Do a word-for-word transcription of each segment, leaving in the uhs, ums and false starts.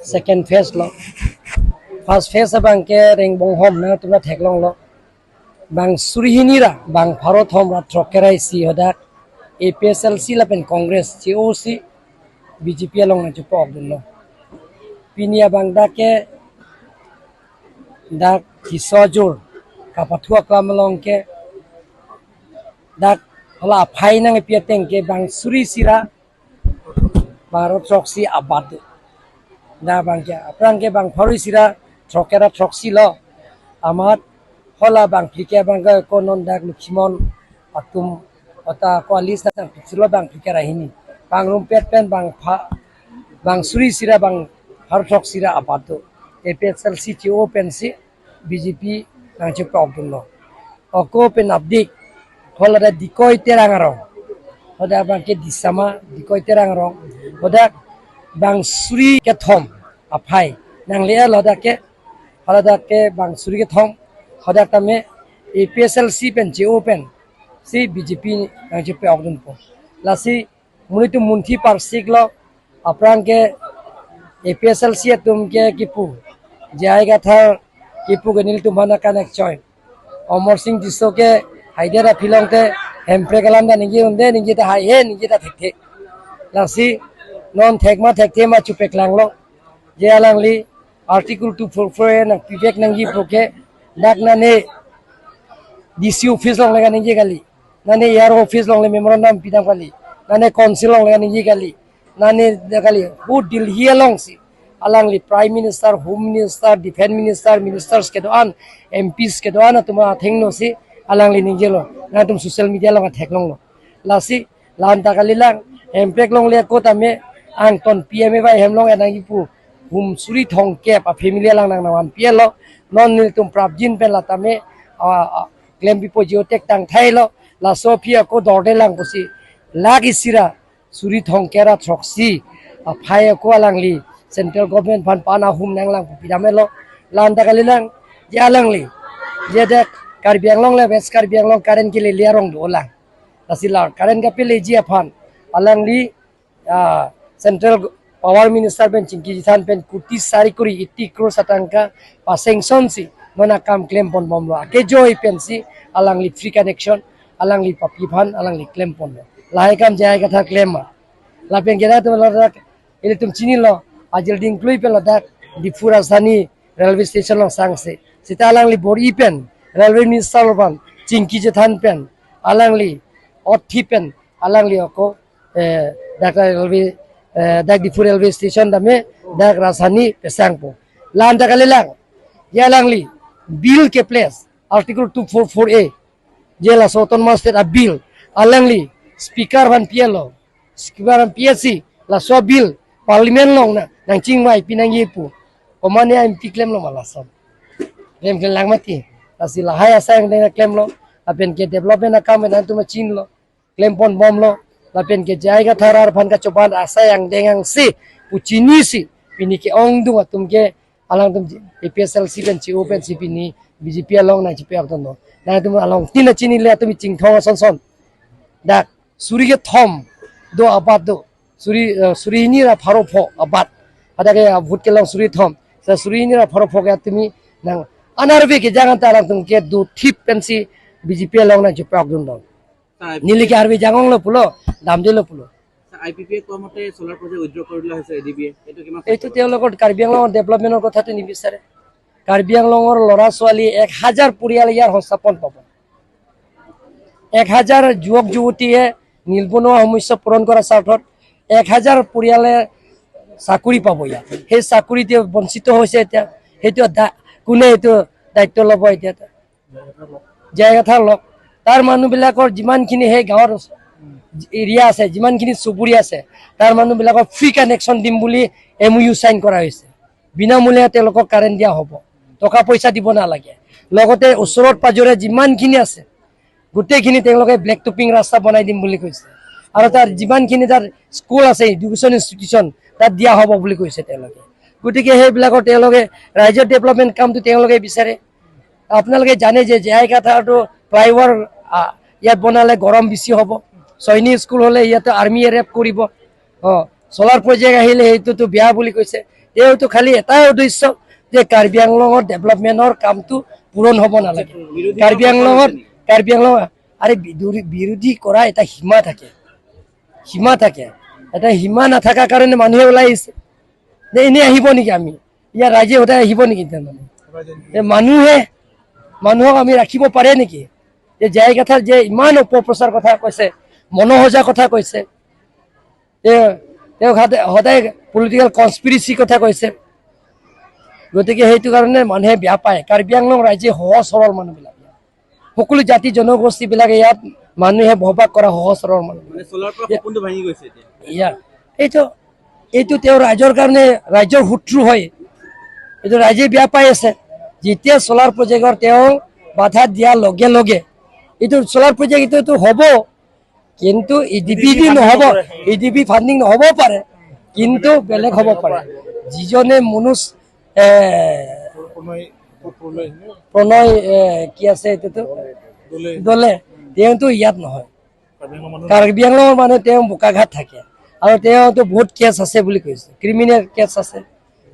Second phase lo. First phase abang ke Rengbonghom nangtum theklonglo. Bang suri hini ra bang pharo thom ra throkkre ra isi hadak A P H L C lapen Congress che-o si B J P along nangchepa-okdunlo. Pini abang dak ke dak kisojur kapathu aklam along ke dak hala aphai nangpi ateng ke bang suri isi ra bang pharo throksi abat do. Dak abang ke aphrang ke bang pharo isi ra throkkre ra throksi lo. Amat hala bang phli ke abang ke ko non dak Lokhimon atum ota ko alis na tang pitsilo bang phli ke ra hini. Bang rumpet pen bang pha bang suri isi ra bang pharo throksi ra abat do. A P H L C che-o pensi B J P nangchepa-okdunlo. Ako pen update. Hala dak Dikoi Terang arong. Hala dak abang ke Disama Dikoi Terang arong. Hala dak bang suri kethom aphai nangle-et lo dak ke. Hala dak ke bang suri kethom. Hala dak tame A P H L C pen che-o pensi B J P nangchepa-okdunpo. Lasi monit atum munthi parsiklo, aphrang ke A P H L C atum ke kipu, J I Kathar kipu ke nelitum aphan kanek choi. Amarsing Tisso ke haida ra phi long te hemprek alam ta ningje un-e, ningje ta haihe, ningje ta thekthe. Lasi non thek ma thekthe ma chepaklanglo. Je alangli Article two four four A nangpivek nangji pu ke dak nane D C office along le kaningje kali. Nane A R O office along le memorandum pidam kali. Nane council along le kaningje kali. Nane dak kali hu Delhi alongsi alangli Prime Minister, Home Minister, Defence Minister, Ministers kedo-an, M Ps kedo-an atum athengno si alangli ningjelo. Nangtum social media along theklonglo. Lasi la-an ta kalilang, hemprek longle ako tame angton P M A Y hem long-et nangji pu hum suri thomkep a family alang nang nangvanpi-etlo. Non nelitum prapjin pen la tame, ah, ah, klempipo, jio tek tangthailo. Laso aphi ako dorde lang pusi lakh isi ra suri thomkep ra throksi aphai ako alangli central government aphan pan ahum nanglang pu pidam-etlo. La-an ta kalilang, je alangli, je dak Karbi Anglong le West Karbi Anglong current kelele arong dolang. Lasi la current kapeleji aphan alangli, ah, central power minister pen Chingki Chithan pen kuti sari kuri eighty crores atangka pa-sanction si non akam klemponbomlo. Akejoi pensi alangli free connection, alangli papi aphan alangli klemponlo. Lahai akam J I Kathar klem ma? Lapen ke dak atum ladak ilitum chinilo, ajil dingklui pen ladak Diphu Rajdhani railway station along sangse. Seta alangli bor-i pen, railway minister aphan, Chingki Chithan pen, alangli othi pen, alangli ako, eh, dak railway, eh, dak Diphu railway station tame, dak Rajdhani pesangpo. La-an ta kalilang, je alangli bill ke place, Article two four four A, je laso Autonomous State a bill, alangli speaker aphan pi-etlo, speaker aphan pi-et si, laso bill parliament along na nangchingvai pinangji pu. Komane M P klemlo ma lason? Klem, klemlang mati. Lasi lahai asai angdeng klemlo, lapen ke development akam nangtum chinilo, klemponbomlo, lapen ke J I Kathar aphan kachoban asai angdeng angse pu chinisi pini ke-ongdung atum ke alangtum A P H L C pen che-o pensi pini B J P along nangchepa-okdunlo. Nangtum along tin chinile atum chingthong asonson. Dak suri kethom do abat do. Suri, eh, suri hini ra pharo pho abat. Hadak ke, ah, vote kelong suri thom. Sa suri hini ra pharo pho ke atumi nang anarve kejang anta alangtum ke do thip pensi B J P along nangchepa-okdunlo. Sir, I P P, neli ke arve jang-onglo pulo, damdelo pulo. Sir, I P P A কোৱা মতে solar project withdraw কৰি লোৱা হৈছে A D বিয়ে। এইটো কিমান এইটো সত্য? তেওঁলোকৰ কাৰ্বি আংলঙৰ ডেভেলপমেণ্টৰ কথাটো নিবিচাৰে। কাৰ্বি আংলঙৰ ল'ৰা ছোৱালী এক হাজাৰ পৰিয়ালে ইয়াৰ সংস্থাপন পাব। এক হাজাৰ যুৱক যুৱতীয়ে নিবনুৱা সমস্যা পূৰণ কৰাৰ স্বাৰ্থত এক হাজাৰ পৰিয়ালে চাকৰি পাব ইয়াত। সেই চাকৰিতে বঞ্চিত হৈছে এতিয়া। সেইটো দা-, কোনে এইটো দায়িত্ব ল'ব এতিয়া? জায়গা থাৰ লওক। তাৰ মানুহবিলাকৰ যিমানখিনি সেই গাঁৱৰ এৰিয়া আছে, যিমানখিনি চুবুৰীয়া আছে, তাৰ মানুহবিলাকক ফ্ৰী কানেকশ্যন দিম বুলি এম অ' ইউ চাইন কৰা হৈছে। বিনামূলীয়া তেওঁলোকক কাৰেণ্ট দিয়া হ'ব, টকা পইচা দিব নালাগে। লগতে ওচৰত পাজৰে যিমানখিনি আছে, গোটেইখিনি তেওঁলোকে ব্লেক টপিং ৰাস্তা বনাই দিম বুলি কৈছে। আৰু তাৰ যিমানখিনি তাৰ স্কুল আছে, এডুকেশ্যন ইনষ্টিটিউশ্যন, তাত দিয়া হ'ব বুলি কৈছে তেওঁলোকে। গতিকে সেইবিলাকৰ তেওঁলোকে ৰাইজৰ ডেভেলপমেণ্ট কামটো তেওঁলোকে বিচাৰে। আপোনালোকে জানে যে জে আই কাথাৰটো ফ্লাইঅভাৰ, আ, ইয়াত বনালে গৰম বেছি হ'ব। সৈনিক স্কুল হ'লে ইয়াতে আৰ্মীয়ে ৰেপ কৰিব। অ, চ'লাৰ প্ৰজেক্ট আহিলে সেইটোতো বেয়া বুলি কৈছে। এইটো খালি এটাই উদ্দেশ্য যে কাৰ্বি আংলঙৰ ডেভেলপমেণ্টৰ কামটো পূৰণ হ'ব নালাগে। কাৰ্বি আংলঙত, কাৰ্বি আংলং, আৰে বিদুৰি-, বিৰোধী কৰা এটা সীমা থাকে, সীমা থাকে। এটা সীমা নাথাকাৰ কাৰণে মানুহে ওলাই আহিছে যে এনেই আহিব নেকি আমি, ইয়াৰ ৰাইজে সদায় আহিব নেকি তাৰমানে? এই মানুহে, মানুহক আমি ৰাখিব পাৰে নেকি? যে জে আই কাথাৰ যে ইমান অপপ্ৰচাৰ কথা কৈছে, মনোসজা কথা কৈছে, তেওঁ, তেওঁ সদায়, সদায় পলিটিকেল কনস্পিৰেচি কথা কৈছে। গতিকে সেইটো কাৰণে মানুহে বেয়া পায়। কাৰ্বি আংলং ৰাইজে সহজ সৰল মানুহবিলাক, সকলো জাতি জনগোষ্ঠীবিলাকে ইয়াত মানুহে বসবাস কৰা সহজ সৰল মানুহ। মানে চলাৰ পৰা সপোনটো ভাঙি গৈছে এতিয়া। ইয়া, এইটো, এইটো তেওঁ ৰাইজৰ কাৰণে, ৰাইজৰ শত্ৰু হয়। এইটো ৰাইজে বেয়া পাই আছে। যেতিয়া চলাৰ প্ৰজেক্টৰ তেওঁ বাধা দিয়াৰ লগে লগে এইটো চলাৰ প্ৰজেক্ট এইটোতো হ'ব, কিন্তু ই ডি পি দি নহ'ব, ই ডি পি ফাণ্ডিং নহ'ব পাৰে, কিন্তু বেলেগ হ'ব পাৰে। যিজনে মনোজ, এ, প্ৰণয়, প্ৰণয়, এ, কি আছে এইটোতো? দলে। দলে, তেওঁতো ইয়াত নহয়। কাৰ্বি আংলং মানুহ। কাৰ্বি আংলঙৰ মানুহ তেওঁ বোকাঘাট থাকে আৰু তেওঁতো বহুত কেছ আছে বুলি কৈছে, ক্ৰিমিনেল কেছ আছে,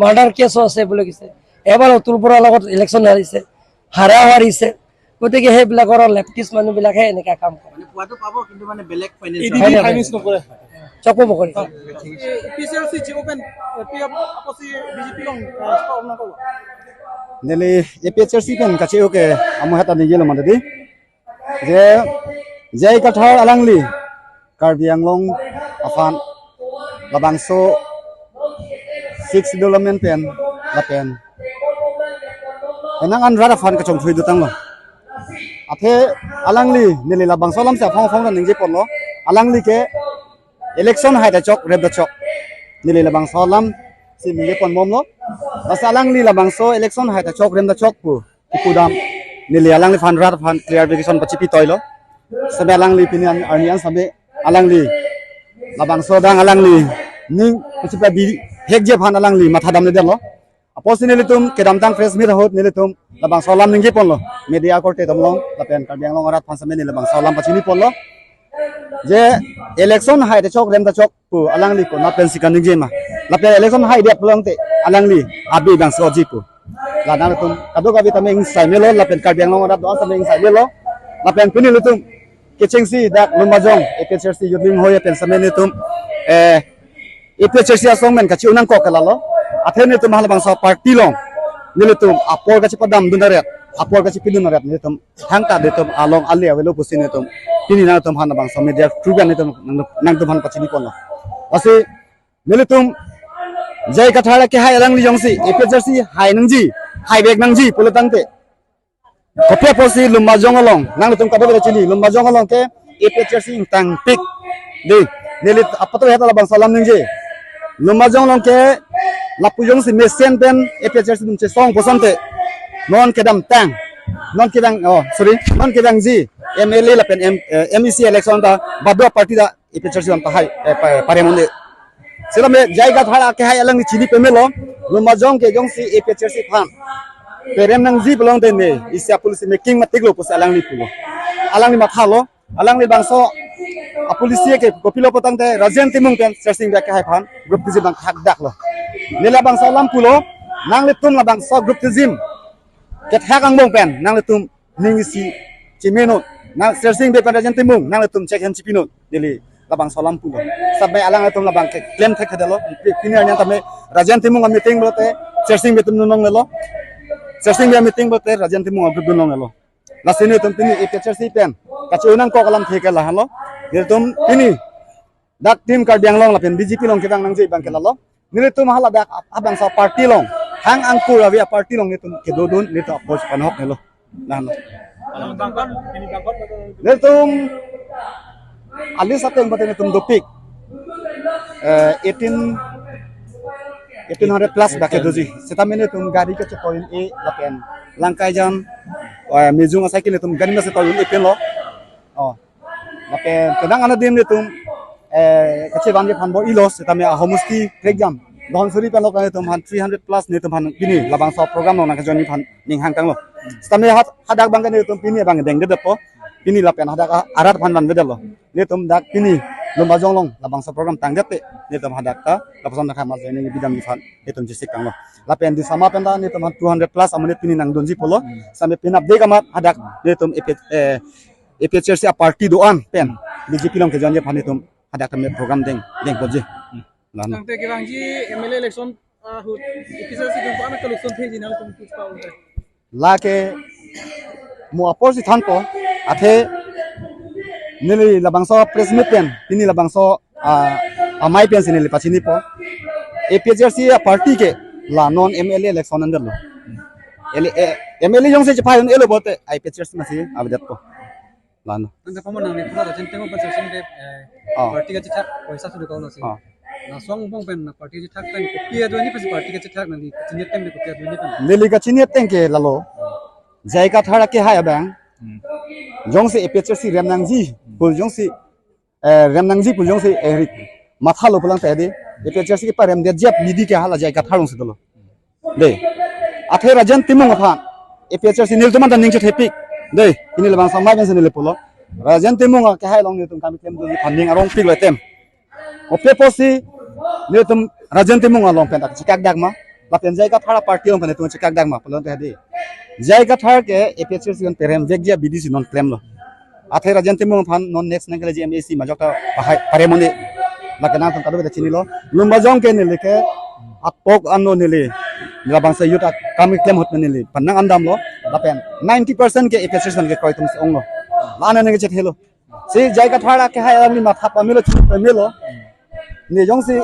মাৰ্ডাৰ কেছো আছে বুলি কৈছে। এবাৰ অতুল বৰাৰ লগত ইলেকশ্যন হাৰিছে, হাৰা হাৰিছে। গতিকে সেইবিলাকৰ লেফটিষ্ট মানুহবিলাকহে এনেকা কাম কৰে। মানে পোৱাটো পাব, কিন্তু মানে বেলেগ finance E D P finance নকৰে। চকু Bokori. A P H R C G open, A P F আপচি বিজেপি লং, এ, ষ্টপ নকৰিব। Neli A P H L C pen kache-o ke amu heta ningje lo mati di. Je, J I Kathar alangli Karbi Anglong aphan labangso Sixth Schedule amen pen lapen penang an rat aphan kachongthui dotanglo. Athe alangli neli labangso alam si aphong aphong ningje ponlo. Alangli ke election hai ta chok, rem ta chok. Neli labangso alam si ningje ponbomlo. Bas alangli labangso election hai ta chok, rem ta chok pu kipudam, neli alangliphan rat aphan clarification pachipi toilo. Same alangli pini an, arni an same alangli labangso adang alangli ning pachipabi hekji aphan alangli matha damledetlo. Apotsi nelitum kedamtang press meet ahut nelitum labangso alam ningje ponlo. Media korte atum along lapen Karbi Anglong arat aphan same neli labangso alam pachini ponlo. Je election hai ta chok, rem ta chok pu alangli konat pensi kaningje ma. Lapen election haidet pulote alangli abi bangsoji pu. La nangtum kadokave tame ingsai melo lapen Karbi Anglong arat do-an tame ingsai melo. Lapen pini nelitum kechengsi dak Lumbajong A P H L C youth wing hoi pen same nelitum, eh, A P H L C asong men kache-o nangkok ke lalo. Athe nelitum halabangso party along nelitum apor kachepadam dundet, apor kachepi dundet nelitum thangta nelitum along ali avelo pusi nelitum pini nangtum halabangso media through pen nelitum nang, nangtum aphan pachini ponlo. Lasi nelitum J I Kathar kehai alangli jongsi A P H L C hai nangji, hai bek nangji pulo tangte, kopi apotsi Lumbajong along, nanglitum kadokave chini, Lumbajong along ke A P H L C ingtangpik. Di, neli apot heta labangso alam ningje. Lumbajong along ke lapu jongsi mesen pen A P H L C atum chesong pu asonte, non kedamtang, non kevang, oh sorry, non kevangji M L A lapen M, eh, M E C election ta badu party ta A P H L C atum pahai, eh, pa-, parem un-e. Sitame J I Kathar kehai alangli chini pamelo, Lumbajong ke jongsi A P H L C aphan perem nangji pulote ne, isi a-policy making matiklo pusi alangli pulo. Alangli mathalo, alangli bangso a-policy ke kopilo pu tangte Rajen Timung pen Sersing Bey kehai aphan group tizim abang thakdaklo. Neli labangso alam pulo, nanglitum labangso group tizim kethak angbong pen nanglitum ning isi chimenot, nang Sersing Bey pen Rajen Timung nanglitum chek hen chipinon, neli labangso alam pulo. Same alanglitum labang ke claim thekthedetlo. Pini arni an tame Rajen Timung a-meeting pulote Sersing Bey atum dun longlelo. Sersing Bey a-meeting pulote Rajen Timung a-group dun longlelo. Lasi nelitum pini A P H L C pen kache-o nangkok alamthe ke lahenlo. Nelitum pini dak Team Karbi Anglong lapen B J P along kevang nangji abang ke lalo. Nelitum hala dak ab-, abangso party along, hang angkur ave a-party along nelitum kedodun, nelitum apor panhok nelo. Nah, no. Nelitum alis ateng pate nelitum dopik, eh, eighteen, eighteen hundred plus bak kedoji. Sitame nelitum gari kachepoi un-e lapen Langkaijan, eh, Mijung asai ke nelitum gari ma chepoi un-e penlo. Oh. Lapen penang an adim nelitum, eh, kachevanji aphan bor-ilo, sitame ahomosti prekjam Dhansiri pen lo nelitum aphan three hundred plus nelitum aphan pini labangso program along nangkejoin aphan ning hangtanglo. Sitame hat-, hadak abang ke nelitum pini abang dengdedetpo. Pini lapen hadak a-, arat aphan vanvedetlo. Nelitum dak pini Lumbajong along labangso program tangdet te, netum hadak ta lapuson ta kama jeni bidam iphan netum jisik tanglo. Lapen di sama pen ta netum han two hundred plus amonit pini nangdunji pulo. Hmm. Same pinap de kamat hadak netum A P, eh, A P H L C a-party do-an pen B J P along kejoin aphan netum hadak kami program deng deng poji. Hmm. Lana. Tangte kevangji M L A election ahut A P H L C atum ko-an a-collection theji nangtum kuch pa-un-e? Lake mo apor si thanpo, athe neli labangso press meet pen, pini labangso, ah, amei pen si neli pachinipo. A P H L C a-party ke la non M L A election an-et lo. L-, eh, M L A jongsi chepai un-elo pulote A P H L C masi avedetpo. Lana. Anta pamon nang ni pura Rajen Timung pen session de, eh, Oh. Party kachethak poisa sudah kau nasi. Oh. Laso angbong pen na party kachethak pen kopi aduani pen party kachethak nangli kachini ateng de kopi aduani pen. Neli kachini ateng ke lalo. J I Kathar akehai abang. Hmm. Jongsi A P H L C rem nangji, Hmm. pu jongsi, eh, rem nangji pu jongsi, eh, rik mathalo pulang tadi. A P H L C keparemdetji abidi ke hala J I Kathar alongsi dolo. De. Athe Rajen Timung aphan A P H L C nelitum anta ning chethepik. De, pini labangso amei pen si neli pulo. Rajen Timung akehai along netum kami klemdun aphan ning arongpiklo item. Kopi apotsi netum Rajen Timung along pen ta chekak dak ma, lapen J I Kathar a-party along pen netum chekak dak ma pulote de. J I Kathar ke A P H L C pen peremvekji abidi si non klemlo. Athe Rajen Timung aphan non next nangkeleji M A C majok ta pahai parem un-e. Lake nangtum kadokave ta chinilo. Lumbajong ke neli ke apok ano neli labangso youth akam keklem ahut neli pannang andamlo. Lapen ninety percent ke A P H L C pen kekroi atum si onglo. Lana neli kechethelo. Si J I Kathar akehai alam ni matha pamelo, chini pamelo. Ne jongsi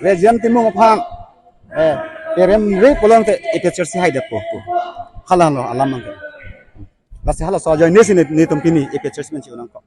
Rajen Timung aphan, eh, peremre pulote A P H L C haidetpo pu. Halalo alam nangke. Lasi halaso ajoine si ne, netum pini A P H L C pen chi-un nangkok.